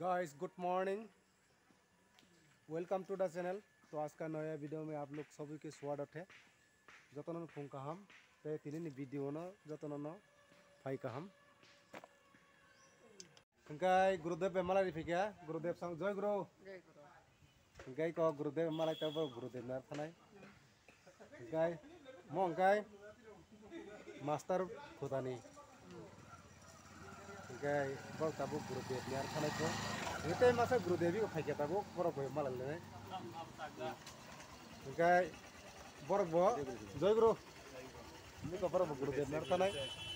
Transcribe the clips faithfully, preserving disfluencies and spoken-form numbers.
Guys, good morning, welcome to the channel। तो आज का नया वीडियो में आप लोग सभी के स्वागत है। Jotono phung kaham, tei tini ni video no jotono no phai kaham. Hingkai Gurudev bai malai ri phikya, Gurudev sang, Joy Guru. Joy Guru. Hingkai ko Gurudev malai ta bo Gurudev nar thanai. Hingkai mo hingkai master Khudani. Hingkai bo tabuk Gurudev nar thanai ko. Hingkai masa Gurudev ko phaikya tabuk borok bai malai le. Hingkai borok bo Joy Guru. Hingkai borok bo Gurudev nar thanai.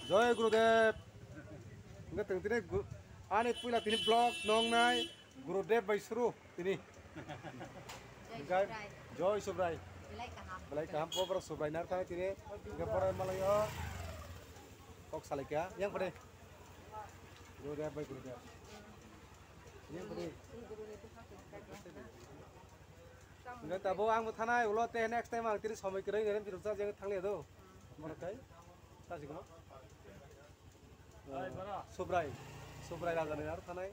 Joy Gurudev. Hingkai tong tini gu-, ani puila tini vlog nong nai. Gurudev bai suru tini. Joy Hingkai Subrai. Joy Subrai. Belai kaham. Belai kaham po borok Subrai nar thanai tini. Hingkai borok malai o. Kok salai kya. Yang pade. Gurudev bai Gurudev. Yang pade. Hingkai tabo ang bo thanai ulo te next time ang tini somoi kwrwi nai rem pirok sa jeng thang le do. Borok kai. Ta si kono. Subrai, Subrai raja ni aro thanai.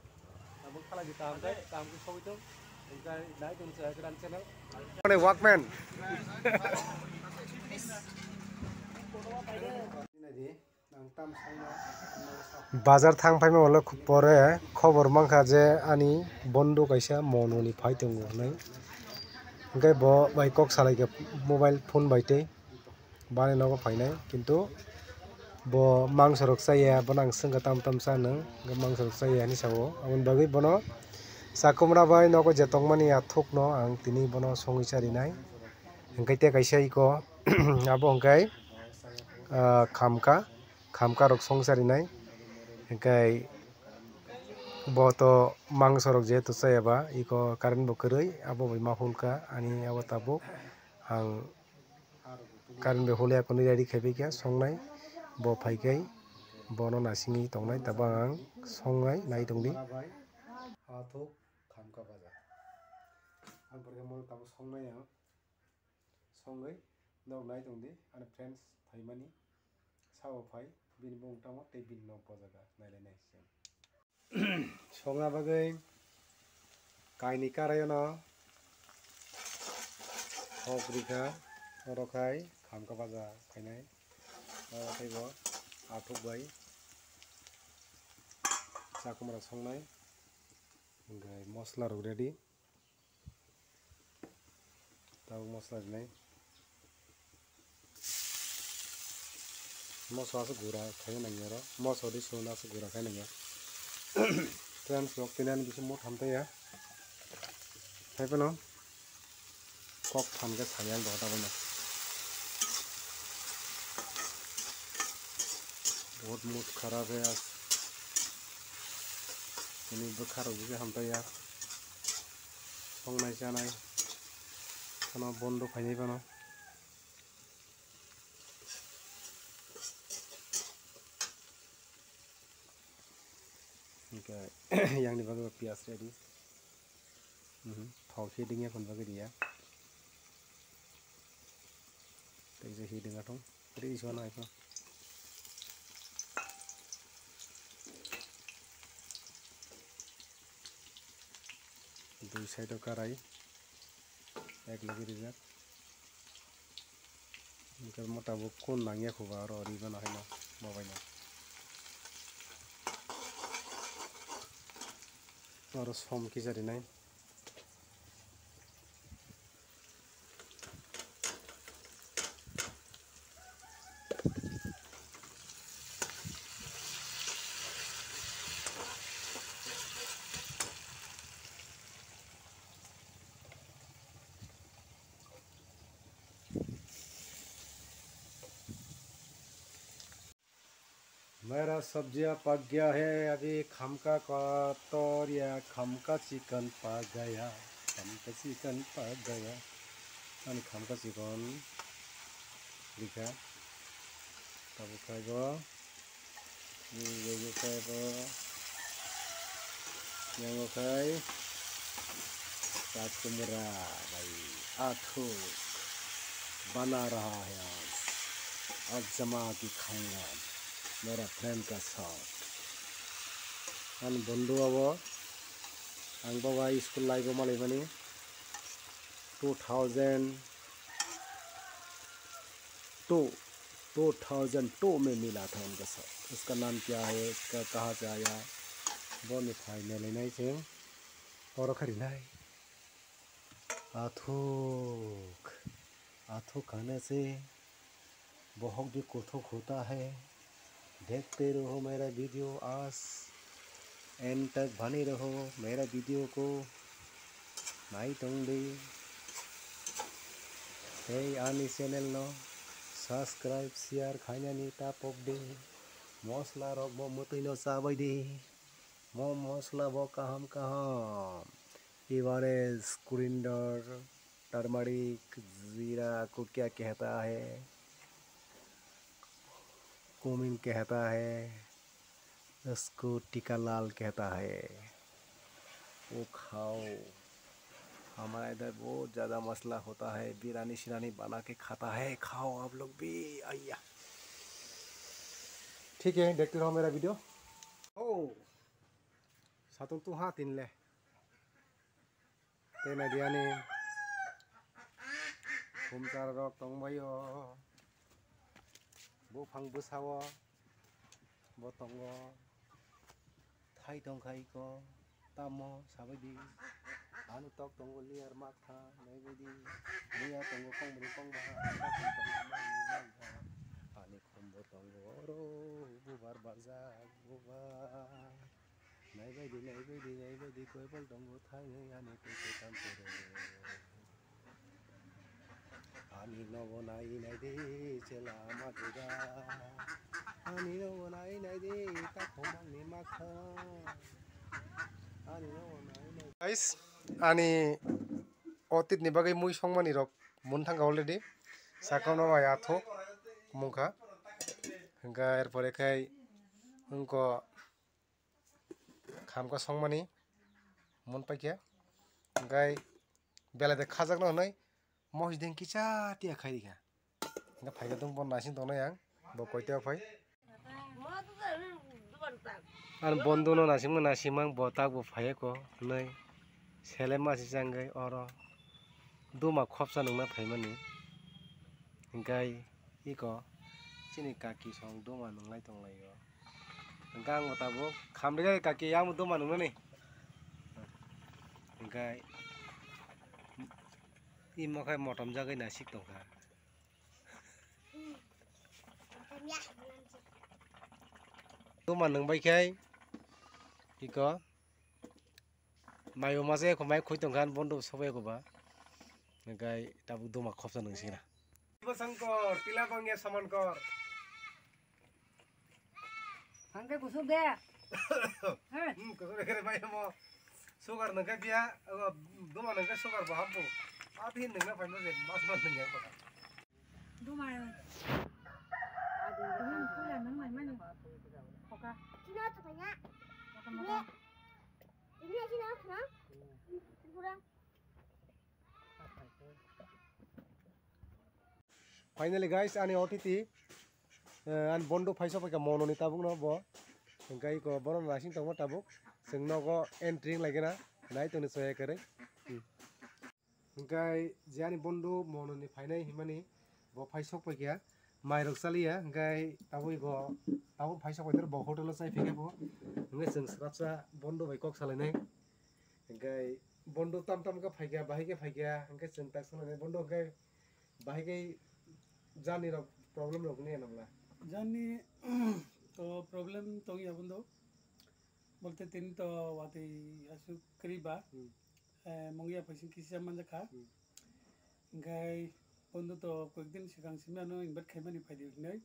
Abo khala di taham kai, taham ke sogwi tong. Engkai nai tong se gran channel. Mane Walkman. Bazar thang phaima ulo pore khobor mankha je ani bondhu kaisa Mono ni phai tongo hinwi. Hingke bo bai kok salai khe mobile phone bai tei. Bani nogo phainai, kintu bo mangso rok chaya, bono ang swngkha tam tam cha nung, hwnkhe mangso rok chaya hinwi sao. Aboni bagwi bono chakumra bai nogo je tongmani athukno ang tini bono songwi charinai. Hwnkhe tei kaisa iko abo hwnkhe, ah, khamka, khamka rok song charinai. Hwnkhe bo to mangso rok jehetu chaya ba, iko current bo kwrwi, abo bai ma hulka ani abo tabuk ang. Current bai hole akhonwi ready khaibai kha songnai. Bo phaikhai bono nasingwi tongnai, tabuk ang songnai nai tongdi. Athuk khamka baja. Ang pore khe mono tabuk songnai ang. Songwi nok nai tongdi. Ani friends phaimani sao phai, bini bung tamo tei bini nok bojaga nailainai se. Songna bagwi kaini karaiono hok rikha, oro khai khamka baja khainai, oro khai bo athuk bai chakumra songnai, hwnkhe mosla rok ready. Tabuk mosla rinai. Moso aswk gura khaina nangya oro. Moso di sona aswk gura khaina nangya. Friends rok tini ani bisingo mut hamtaiya. Haiphano kok phan khe sayang doga tabukno. Bahut mut kharap hai aaj. Tini bwkha rok bisingo hamtaiya. Songnai chanai. Phano bondo khainai phano. Hingke yang ni bagwi bo piyaj ready. Mhm. Thok hi dingya phun bagwi diya. Tei je hi dinga thong. Ready sona iphano. Dui side o karai ek logi rijak. Hingke mota bo kun nangya kho ba oro ri mano haino mobaino. Oro som kisa rinai. मेरा सब्जियां पक गया है, अभी खमका का तौर या खमका चिकन पक गया, खमका चिकन पक गया। Ani khamka chikon rikha. Tabuk khai bo. Ni jojo khai bo. Yango khai. Chakumra bai. Athuk. Bana raha hai aaj. Aaj jama ke khayenge. Mera friend ka saath. Ani bondhu abo. Ang bo bai school life o malaimani two thousand two, two thousand two में मिला था उनके साथ। उसका नाम क्या है, उसका कहाँ से आया, bo ni phainai lainai se oro kharinai. Athuk, athuk khane se bahut bhi kuthuk hota hai. Dekhte raho mera video, aaj end tak bane raho mera video ko. Nai tong di. Tei ani channel no subscribe, share khainani ta pok di. Mosla rok bo mwtwi no chabai di. Mo mosla bo kaham kaham. Ibares, coriander, turmeric, जीरा को क्या कहता है, cumin कहता है, इसको टीका लाल कहता है, वो खाओ। हमारा इधर बहुत ज़्यादा मसला होता है, बिरयानी शिरानी बना के खाता है, खाओ आप लोग भी। आइया, ठीक है, देखते रहो मेरा video। ओ, सातुन तू हाँ तीन ले। Tei naidi ani khumchar rok tongbaio, buphang bwsao bo tongo, thai tongkha iko, tamo sabaidi ani tok tongo layer maktham, naibaidi muya tongo kongbri kongbaha, ani khumbo tongo oro bubar barjak bubar. Naibaidi, naibaidi, naibaidi, koibol tongo thainwi ani twi kwthang kwrwi. Ani nobo nai naidi, chela ma juda. Ani nobo nai naidi, takhumani makha. Ani nobo nai naidi. Guys, ani otit ni bagwi mui songmani rok mun thangkha already. Sakao no bai athok mungkha. Hingkha er pore khai wngkha. Khamkha songmani mun paikha, hingkhai belai de khajakno hwnwi mohis deng kisa tiya khai rikha. Hingkha phaikha dong bo naising tongnai ang, bo koiteo phai. Ani bondhu no naisingma naisingma ang bo tak bo phaiya ko hwnwi selema si changwi oro duma khopsa nungna phaimani. Hingkhai iko chini kaki song duma nunglai tonglaio. Hingkhe ang bo tabuk khamrikha kaki, yang bo duma nungnani. Hingkhe imo khe motom jagwi nasik tongkha. Duma nungbai khe iko mayo masa eko mai khoi tongkha, bondo sobai eko ba. Hingkhe tabuk duma khopsa nungsikna. Shiva Shankar, tila bangya samankar. Hangke kusuk de. Heh. Hmm, kusuk de kere bai mo. Sugar nangka biya, duma nangka sugar bo hapu. Abi nangna pai mo je, mas mas nangya ko. Duma. Duma pula nang mai mani. Koka. Chino to kanya. Koka mo. Ini chino to na. Pura. Finally guys, ani otiti, eh, ani bondo phaisok paikha mononi tabukno bo. Hingkhe iko bono naising tongma tabuk. Chwng nogo entry wnglaikhe na. Nai tongni soya kwrwi. Hmm. Hingkhe je ani bondo mononi phainai hinmani bo phaisok paikha. Mairok chaliya, hingkhe tabuk iko, tabuk phaisok paikha bo hotel o chai phikhe bo. Hingkhe chwng swrapsa bondo bai kok salainai. Hingkhe bondo tam tam khe phaikha, bahai khe phaikha, hingkhe chwng tak sanani bondo hingkhe bahai khe journey rok problem rok wngya nangla. Journey to problem tongya bondo. Bolte tini to watwi aswk kwrwi ba. Hmm. Eh, mungya phaising kisa manjakha. Hmm. Hingkhe bondo to koyekdin swkang simi ano invite khaimani phaidi hinwi.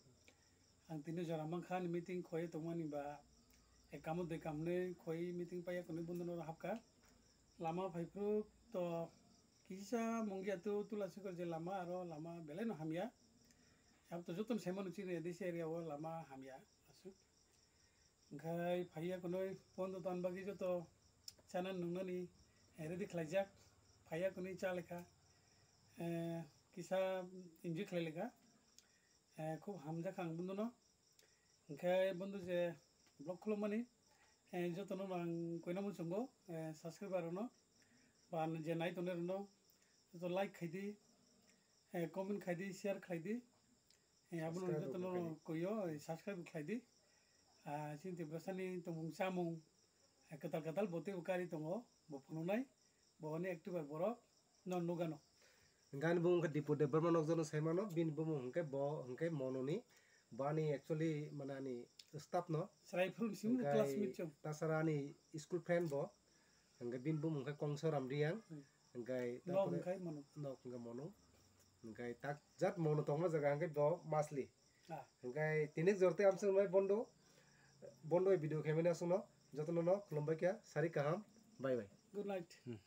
Ang tini jora mankha ani meeting khoi tongmani ba, eh, kamo doi kam hwnwi khoi meeting paiya kwnwi bondo no hapkha. Lama phaiphru to kisa mungya tu tula sikor je lama aro lama belai no hamya. Abo to jotono saimano chini A D C area o lama hamya aswk. Hingkhe phaiya kwnwi bondo tan bagwi joto chana nungnani, eh, ready khlaijak. Phaiya kwnwi cha lekha, eh, kisa enjoy khlai lekha. Eh, khub hamjakha ang bondo no. Hingkhe bondo je vlog khulumani, Eh, jotono ang koina muchungo, eh, subscriber rokno, ba je nai tongnai rokno, joto like khaidi, eh, comment khaidi, share khaidi. Eh, abono jotono koyo, eh, subscribe khaidi. Ah, chini Tiprasani tongmung chamung, eh, kwtal kwtal bo teibo kari tongo, bo phunuknai, bo ani active borok no nugano. Hingke ani bumung khe Dipu Debbarma nokjagno saimano, bini bumung hingke bo hingke Mononi, bo ani actually mane ani staff no. Chwrai phuru ni simi classmate chong. Tasara ani school friend bo, hingke bini bumung khe Kongsoram Riyang, hingke nok hingke Mono. Nok hingke Mono, hingke tak jat Mono tongma jaga hingke bo Masli. Ah. Hingke tinik jorte amsong mai bondo, bondo video khaimani asongno, jotono no khulumbai kha, sari kaham, bye bye. Good night. Hmm.